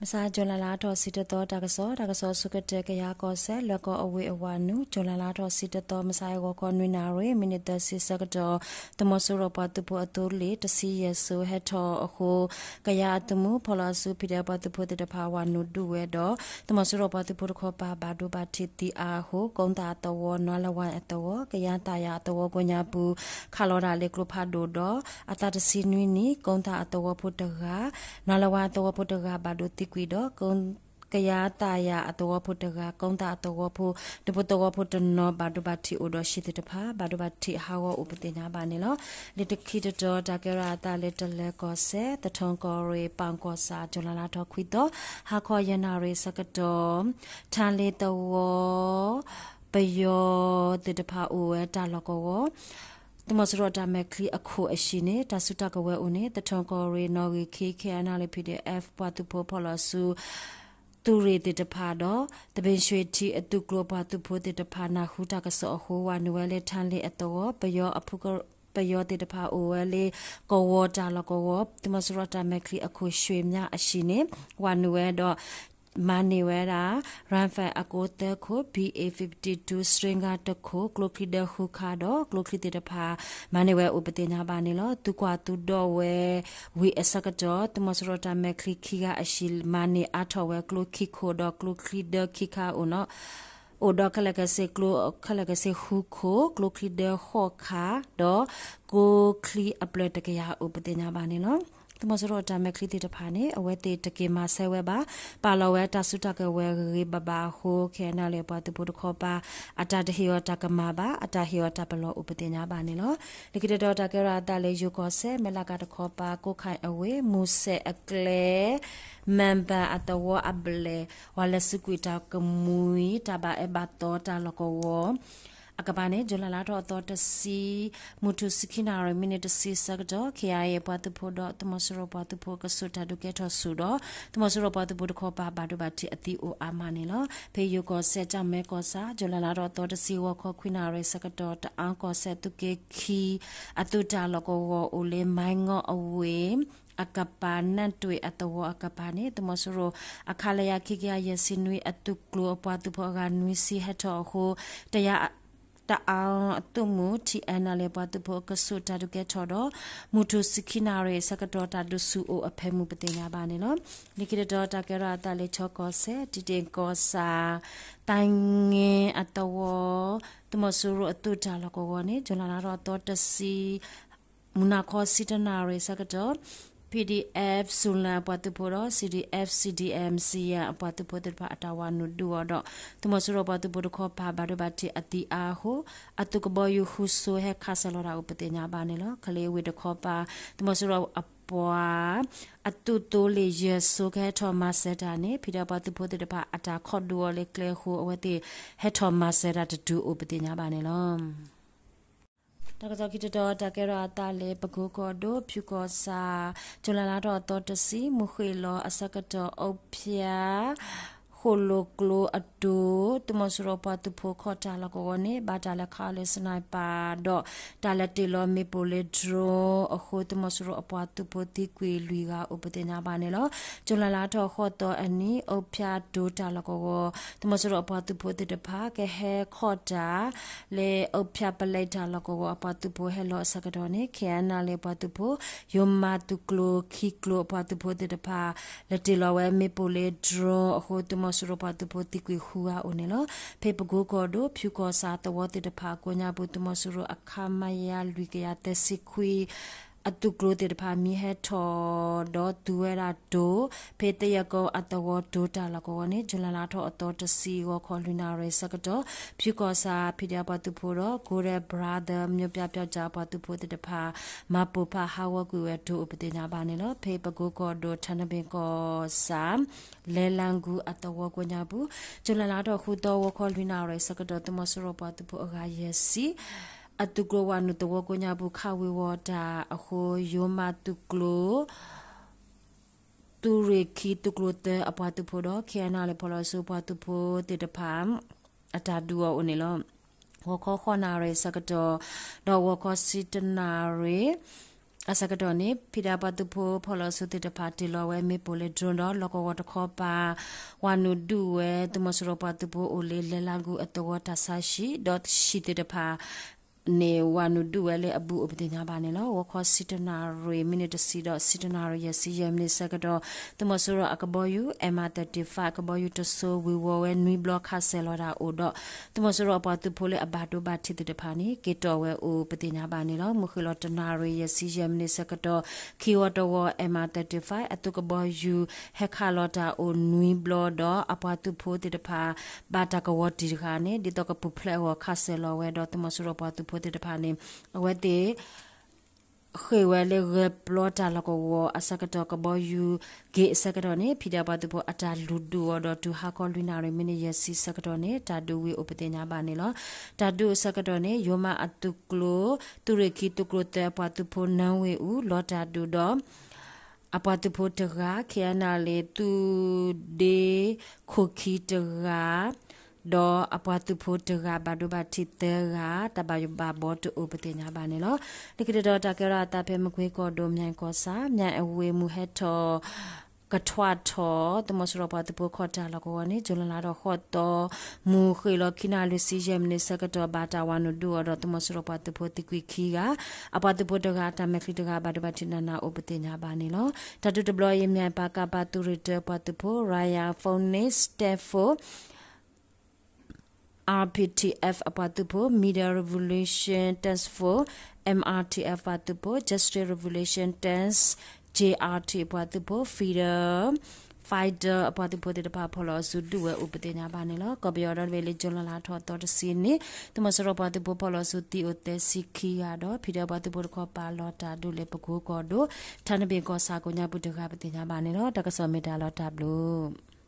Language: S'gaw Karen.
မုၢ်ဆါ ကၠူၤလဲလါထီၣ်ဆံတသီ တၢ်ကစီၣ်, တၢ်ကစီၣ်ဆိကတၢၢ် ကယၤကီၢ်စဲၣ် လၢကီၢ်အဝ့ၢ်အဝၤနုာ်, ကၠူၤလဲလါထီၣ်ဆံတသီ မုၢ်ဆါအဂီၤခီ နွံနၣ်ရံၣ် မံးနံးသၢဆံဆၢကတီၢ်, သုးမီၤစိရိၤပှၤသုးဖိအသိလ့ၣ် တဆံယဲၢ်စိၤဟဲထီၣ်အဃိ ကယၤအသုးမုၢ် ဖီၣ်လီၤအစု PDF ပှၤသုးဖိသ့ၣ်တဖၣ် ဝၤနုာ်ဒုးဝဲဒီး သုးမီၤစိရိၤပှၤသုးဖိတခီပၤ ဘၣ်ဒိဘၣ်ထံးသံအါအဃိ ကိသၣ်အသဝီ နွါလၢၤဝါအသဝီ ကယၤသၣ်ယၤအသဝီကိးညါပူၤ ခးလီၤတၢ်လၢကျိဖးဒိၣ်ဒီး အသးတဆံနွံနံၣ် ကိသၣ်အသဝီဖိတဂၤ, နွါလၢၤဝါအသဝီဖိတဂၤ ဘၣ်ဒိသံကွံာ်ဒီး ကယၤသၣ်ယၤအသဝီဖိတဂၤ, ကိသၣ်အသဝီဖိ ဒူဖိသဝီဖိတနီၤ ဘၣ်ဒိဘၣ်ထံးအိၣ်ဒီး ဟံၣ်သ့ၣ်တဖၣ် ဘၣ်ဒိဘၣ်ထံးဟးဂီၤအိၣ် ပသ့ၣ်ညါဘၣ်န့ၣ်လီၤ. လံာ်တခံတတီၤ တၢ်ကဲထီၣ်အသးလၢ တလၢၤကီၢ်စဲၣ် သထၢၣ်ကီၢ်ရ့ၣ် ပၣ်ကီၢ်ဆၣ် ကၠူၤလဲလါထီၣ်ခွံသီ ဟါခီယဲၢ်နၣ်ရံၣ်ဆၢကတီၢ် ထါလ့သဝီ ပယီၤသ့ၣ်တဖၣ်အိၣ်ဝဲတၢ်လီၢ်ကဝီၤ သုးမီၤစိရိၤတၢ်မဲာ်ချံအခိၣ်အဟံၣ်န့ၣ် တၢ်စုတၢ်ကဝဲၤအိၣ်န့ၣ် သထၢၣ်ကီၢ်ရ့ၣ် နီၣ်ဂံၢ်ခံ KNLA PDF ပှၤသုးဖိဖီၣ်လီၤဆူ သုးရ့ၣ်သ့ၣ်တဖၣ်ဒီး သဘ့ၣ်ဆှ့ထံအသုးကျိၤပှၤသုးဖိသ့ၣ်တဖၣ် နၢ်ဟူတၢ်ကစီၣ်အဃိ ဝၤနုာ်ဝဲလၢထါလ့အသဝီ ပယီၤအဖု ပယီၤသ့ၣ်တဖၣ်အိၣ်ဝဲလၢ ကဝီၤတၢ်လီၢ်ကဝီၤ သုးမီၤစိရိၤတၢ်မဲာ်ချံအခိၣ် ရွှေမြ အဟံၣ်န့ၣ် ဝၤနုာ်ဝဲဒီး မၤန့ၢ်ဝဲဒၣ် ရၣ်ဖဲးအကိးသၢခိၣ် BA fifty-two စြ့ငါတခိၣ် ကျိချံဒၢဃုခါဒီး ကျိချံသ့ၣ်တဖၣ် မၤန့ၢ်ဝဲအိၣ် ပသ့ၣ်ညါဘၣ်န့ၣ်လီၤ. သုကွၢ်သုဒီးဝဲဝံၤအဆၢကတီၢ် သုးမီၤစိရိၤတၢ်မဲာ်ချံခံဂၤအဟံၣ် မၤန့ၢ်အါထီၣ်ဝဲကျိခံခိၣ်ဒီးကျိချံဒၢခံခါအိၣ် အိၣ်ဒီးခဲလၢာ်ခဲဆ့ကျိ ခဲလၢာ်ခဲဆ့ဃုခိၣ် ကျိချံဒၢဃိးခါ ဒီးကျိချံအပျၢၢ်တကယၤအိၣ် ပသ့ၣ်ညါဘၣ်န့ၣ်လီၤ. သုးမီၤစိရိၤအတၢ်မဲာ်ချံသ့ၣ်တဖၣ်န့ၣ် အဝဲသ့ၣ်တက့ၤမၤဆၢဝဲဘၣ်. ပာ်လီၤဝဲတၢ်စုတၢ်ကဝဲၤဂ့ၤဂ့ၤဘၣ်ဘၣ်အဃိ KNLA ပှၤသုးဖိတခီပၤ အတၢ်တဟ့ၣ်အီၤတၢ်ကမၣ်ဘၣ်, အတၢ်ဟ့ၣ်အီၤတၢ်ပလီၢ်အိၣ် ပသ့ၣ်ညါဘၣ်န့ၣ်လီၤ. လၢခံတတီၤ တၢ်ကဲထီၣ်အသးလၢယိၤကီၢ်စဲၣ် မဲၢ်လးကၤတခီပၤ ကိးခါအဝ့ၢ် မူစဲးအကျဲ မၢ်ဘၣ်အသဝီအဘျဲၣ် ဝၤလဲၤစုကွံာ်တၢ်ကမှံ တၢ်ဘၣ်အၢဘၣ်သီတၢ်လီၢ်ကဝီၤ အကပၤန့ၣ် ကၠူၤလဲလါထီၣ်အသီတဆံ မုၢ်ထူၣ်ဆံခံနၣ်ရံၣ် မံးနံးတဆံဆၢကတီၢ် KIA ပှၤသုးဖိဒီး သုးမီၤစိရိၤပှၤသုးဖိကဆူးတၢ်ဒုးကဲထီၣ်ဆူၣ်ဒီး သုးမီၤစိရိၤပှၤသုးဖိတခီပၤ ဘၣ်ဒိဘၣ်ထံးအသံအိၣ်အါမးန့ၣ်လီၤ. ဖဲယိၤကီၢ်စဲၣ် ကၠၢ်မဲကီၢ်ဆၣ် ကၠူၤလဲလါထီၣ်အသီတဆံ ဂီၤခီခွံနၣ်ရံၣ်ဆၢကတီၢ် တအၣ်ကီၢ်စဲၣ်သုးက့ခံ အသုးတၢ်လီၢ်ကဝီၤအိၣ်လၢ မၢ်ငီအဝ့ၢ် အကပၤ နၢ်တွံၣ်အသဝီအကပၤန့ၣ် သုးမီၤစိရိၤ အခါလၢယၤခံကယၤယဲၢ်ဆံနွံ အသုးကျိၤအပှၤသုးဖိအဂၤနွံဆံဟဲထီၣ်အဃိ တယၤ တအၣ်အသုးမုၢ် TNLA ပှၤသုးဖိအကဆူးတၢ်ဒုးကဲထီၣ်ဒီး မုၢ်ထူၣ်ဆံခံနၣ်ရံၣ်ဆၢကတီၢ် တၢ်ဒုးဆူၣ်အိၣ်အဖၢမုၢ် ပသ့ၣ်ညါဘၣ်န့ၣ်လီၤ. လၢခံတတီၤ တၢ်ကဲထီၣ်အသးလၢ ခၠီကီၢ်စဲၣ် တံတ့ၢ်ကီၢ်ဆၣ် သၣ်င့အသဝီ သုးမီၤစိရိၤအသုးတၢ်လီၢ်ကဝီၤန့ၣ် ကၠူၤလဲလါထီၣ်အသီတဆံ မုၢ်နၤခီဆံတၢနၣ်ရံၣ်ဆၢကတီၢ် PDF စူၤလၢအပှၤသုးဖိဒီး CDF CDM Siyin အပှၤသုးဖိသ့ၣ်တဖၣ် အတၢ်ဝၤနုာ်ဒုးအီၤဒီး သုးမီၤစိရိၤပှၤသုးဖိတခီပၤ ဘၣ်ဒိဘၣ်ထံးအသံအါအဃိ အသုးကဘီယူၤဃုစိၤ ဟဲခးစၢၤလီၤတၢ်အိၣ် ပသ့ၣ်ညါဘၣ်န့ၣ်လီၤ. ကလ့ဝ့ၢ်တခီပၤ သုးမီၤစိရိၤအပှၤ အသုးသိလ့ၣ်ယဲၢ်စိၤ ကဟဲထီၣ်မၤစၢၤတၢ်န့ၣ် PDF ပှၤသုးဖိသ့ၣ်တဖၣ် အတၢ်ခိးဒုးအီၤလၢကျဲအဃိ အဝဲသ့ၣ်ဟဲထီၣ်မၤစၢၤတၢ်တတုၤအိၣ် ပသ့ၣ်ညါဘၣ်န့ၣ်လီၤ. တၢ်ကစီၣ်ခံတတီၤ တၢ်ကဲထီၣ်အသးလၢ ပကိကီၢ်ဒိၣ် ဖၠူကီၢ်ဆၣ် ကၠူၤလဲလါထီၣ်အသီတဆံ မုၢ်ဃ့ၢ်လီၤအဆၢကတီၢ် အုၣ်ဖၠါ ဃိၣ်လိာ်ကျိအတိၤ သုးမီၤစိရိၤပှၤသုးဖိခီၣ်တၢ်လီၢ်ကဝီၤန့ၣ် ဘၣ်တၢ်လဲၤခးအီၤလၢ sniper ဒီး တၢ်လဲၤတ့ၢ်လီၤမ့ၣ်ပိၢ်လၢ drone အဃိ သုးမီၤစိရိၤအပှၤသုးဖိသံကွံာ်လွံၢ်ဂၤအိၣ် ပသ့ၣ်ညါဘၣ်န့ၣ်လီၤ. ကၠူၤလဲလါထီၣ်ဃိးသီအနံၤ အုၣ်ဖၠါတိၤတၢ်လီၢ်ကဝီၤ သုးမီၤစိရိၤအပှၤသုးဖိသ့ၣ်တဖၣ် ကဟဲခီၣ်တၢ် လၢအုၣ်ဖၠါပလဲတၢ်လီၢ်ကဝီၤအပှၤသုးဖိဟဲလီၤအဆၢကတီၢ်န့ၣ် KNLA ပှၤသုးဖိ ယိၤမးသုးကျိၤခံကျိၤအပှၤသုးဖိသ့ၣ်တဖၣ် လဲၤတ့ၢ်လီၤဝဲမ့ၣ်ပိၢ်လၢ drone အဃိ သုးမီၤစိရိၤပှၤသုးဖိသံကွံာ်ဃုဂၤအိၣ်န့ၣ်လီၤ. ဖဲပကိကီၢ်ဒိၣ် ဖၠူကီၢ်ဆၣ်သဝီသ့ၣ်တဖၣ်အကိးညါပူၤ သုးမီၤစိရိၤအ ခမရ လွံၢ်ကယၤသၢဆံခွံ အသုးကျိၤသ့ၣ်တဖၣ် မံၤဟဲထီၣ်ဒီးသူဝဲဒၣ်တိၤ ဖဲသယဲၢ်ကီၢ်အသဝီတိၤတၢ်လီၢ်ကဝီၤန့ၣ် ကၠူၤလဲလါထီၣ်အသီတဆံ ဂီၤခီလွံၢ်နၣ်ရံၣ်ဆၢကတီၢ် ဖၠူကီၢ်ဆၣ် PDF ပှၤသုးဖိဒီး Golden Brother မျိုးပြပြောက်ကျား ပှၤသုးဖိသ့ၣ်တဖၣ် မၤပိၢ်ဖးဟးဂီၤကွံာ်ဝဲတိၤအိၣ် ပသ့ၣ်ညါဘၣ်န့ၣ်လီၤ. ဖဲပကိကီၢ်ဒိၣ် ထနဘ့ၣ်ကီၢ်ဆၣ် လဲလၣ်ကူအသဝီကိးညါပူၤ ကၠူၤလဲလါထီၣ်ဃုသီ ဂီၤခီလွံၢ်နၣ်ရံၣ်ဆၢကတီၢ် သုးမီၤစိရိၤပှၤသုးဖိအဂၤယဲၢ်ဆံ အသုးကျိၤဝၤနုာ်သဝီကိးညါပူၤ ခးဝ့ၤဝီၤတၢ်အဃိ ယိၤမးသုးကျိၤ သုးရ့ၣ်ခံသုးကျိၤသၢအပှၤသုးဖိဒီး KNLA ဖီၣ်လီၤဆူပှၤသုးဖိသ့ၣ်တဖၣ် အတၢ်ဒုးအီၤအိၣ်န့ၣ်လီၤ. ဂီၤခီဃိးနၣ်ရံၣ်ဆၢကတီၢ် ဒီးဂီၤခီဆံတၢနၣ်ရံၣ် အဆၢကတီၢ်န့ၣ် ဖံးဒဲးပှၤသုးဖိဖီၣ်လီၤအစုသ့ၣ်တဖၣ် တ့ၢ်လီၤဝဲမ့ၣ်ပိၢ်လၢ drone ဒီး လီၢ်ကဝီၤတခီပၤ ဝၤနုာ်ဒုးဝဲ သုးမီၤစိရိၤပှၤသုးဖိအိၣ်လၢ လဲၤလါဂုၤအသဝီတၢ်ဆါဟံၣ် ဒီးဟံၣ်သ့ၣ်တဖၣ်န့ၣ် ဝၤနုာ်ဒုးဝဲလၢအဘူးအိၣ်ပသ့ၣ်ညါဘၣ်န့ၣ်လီၤ. ဂီၤခီဆံတနၣ်ရံၣ် မံးနံးတဆံဒီး ဆံတနၣ်ရံၣ်ယဲၢ်ဆံယဲၢ်မံးနံးဆၢကတီၢ် သုးမီၤစိရိၤအကဘီယူၤ M R thirty-five ကဘီယူၤတစိၤ ဝ့ၤဝီၤဝဲနွံဘျီခးစဲၤလီၤတၢ်အိၣ်ဒီး သုးမီၤစိရိၤအပှၤသုးဖိလၢအဘၣ်ဒိဘၣ်ထံးသ့ၣ်တဖၣ်န့ၣ် က့ၤတီၢ်ဝဲအိၣ်ပသ့ၣ်ညါဘၣ်န့ၣ်လီၤ. မုၢ်ဃ့ၢ်လီၤတနၣ်ရံၣ်ယဲၢ်ဆံယဲၢ်မံးနံးဆၢကတီၢ် ခံဝီတဝီ M R thirty-five အသုးကဘီယူၤ ဟဲခးလီၤတၢ်အိၣ်နွံဘျီဒီး အပှၤသုးဖိသ့ၣ်တဖၣ် ဘၣ်တၢ်ကဝီၤတံၢ်တဂၤန့ၣ် ဒ်သိးကပူၤဖျဲးအဂီၢ်ခးစဲၤလီၤဝဲဒီး သုးမီၤစိရိၤပှၤသုးဖိသ့ၣ်တဖၣ်န့ၣ် အဝဲသ့ၣ် ဃ့ၢ်ဝဲလၢဂဲၤပျီတၢ်လီၢ်ကဝီၤအဆၢကတီၢ် ကဘီယူၤက့ၤအဆၢကတီၢ်န့ၣ် ဖံးဒဲးပှၤသုးဖိအတၢ်လူၤဒုးအီၤဒီး တုၤဟါခီလွံၢ်နၣ်ရံၣ်မံးနံးယဲၢ်ဆံဆၢကတီၢ်န့ၣ် တၢ်ဒုးဝံၤအိၣ်ပသ့ၣ်ညါဘၣ်န့ၣ်လီၤ. တၢ်ဒုးအဆၢကတီၢ်န့ၣ် ယိၤမးအသုးကျိၤ သုးရ့ၣ်ခံ သုးကျိၤသၢအပှၤသုးဖိနၢဝ့ၢ်အူ လီၤတၢ်ဒုးဒီး အပှၤသုးဖိတဂၤ ခ့ၣ်အဲၣ်နၣ်လ့ၣ် သုးဒ့ခိၣ်ခံတဂၤ ဒီးအပှၤသုးဖိတဂၤဘၣ်ဒိဘၣ်ထံးသၢဂၤ တၢ်ဘၣ်ယိၣ်ဘၣ်ဘီတအိၣ်ပသ့ၣ်ညါဘၣ်န့ၣ်လီၤ. လၢခံတတီၤတၢ်ကဲထီၣ်အသးဖဲမကွ့ကီၢ်ဒိၣ် မၠဲၣ်ကီၢ်ဆၣ် မၠဲၣ်အဝ့ၢ်မုၢ်ဟဲထီၣ် ကထွးထီၣ် သုးမီၤစိရိၤပှၤသုးဖိခီၣ်တၢ်လီၢ်ကဝီၤန့ၣ် ကၠူၤလလါထီၣ်ဃိးသီ မုၢ်ဃ့ၢ်လီၤခံနၣ်ရံၣ်လွံၢ်ဆံယဲၢ်မံးနံးဆၢကတီၢ် ဘၣ်တၢ်ဝၤနုာ်ဒုးအီၤဒီး သုးမီၤစိရိၤပှၤသုးဖိသံကွံာ်ခံဂၤ အပှၤသုးဖိတဂၤအတၢ်မဲာ်ချံတဂၤ ဘၣ်ဒိဘၣ်ထံးနးနးအိၣ်ပသ့ၣ်ညါဘၣ်န့ၣ်လီၤ. တၢ်ဒုးတဘျီအံၤ မၠဲၣ်ပၣ်ကၣ်ပၣ်သုးရ့ၣ်တၢပှၤသုးဖိ Royal Phoenix Staff Force R P T F အပှၤသုးဖိ Middle Revolution Task Force M R T F ပှၤသုးဖိ Justice Revolution Task J R T အပှၤသုးဖိ Freedom Fighter အပှၤသုးဖိသ့ၣ်တဖၣ် ဖီၣ်လီၤအစုဒုးဝဲအိၣ်ပသ့ၣ်ညါဘၣ်န့ၣ်လီၤ. ကီၢ်ပယီၤဒီတဘ့ၣ်လၢ ကၠူၤလလါထီၣ်သီတဆံန့ၣ် သုးမီၤစိရိၤပှၤသုးဖိဖီၣ်လီၤအစုသံအိၣ်သၢဆံခံဂၤဒီး ဖံးဒဲးပှၤသုးဖိတခီပၤ လီၤတၢ်ဒုးလၢပကိကီၢ်ဒိၣ် ထါနဘ့ၣ်ကီၢ်ဆၣ်ကိးညါပူၤတဂၤပသ့ၣ်ညါဘၣ်န့ၣ်လီၤ. တၢ်ကစီၣ်မ့ၢ်တၢ်လီၤတၢ်ဘျုး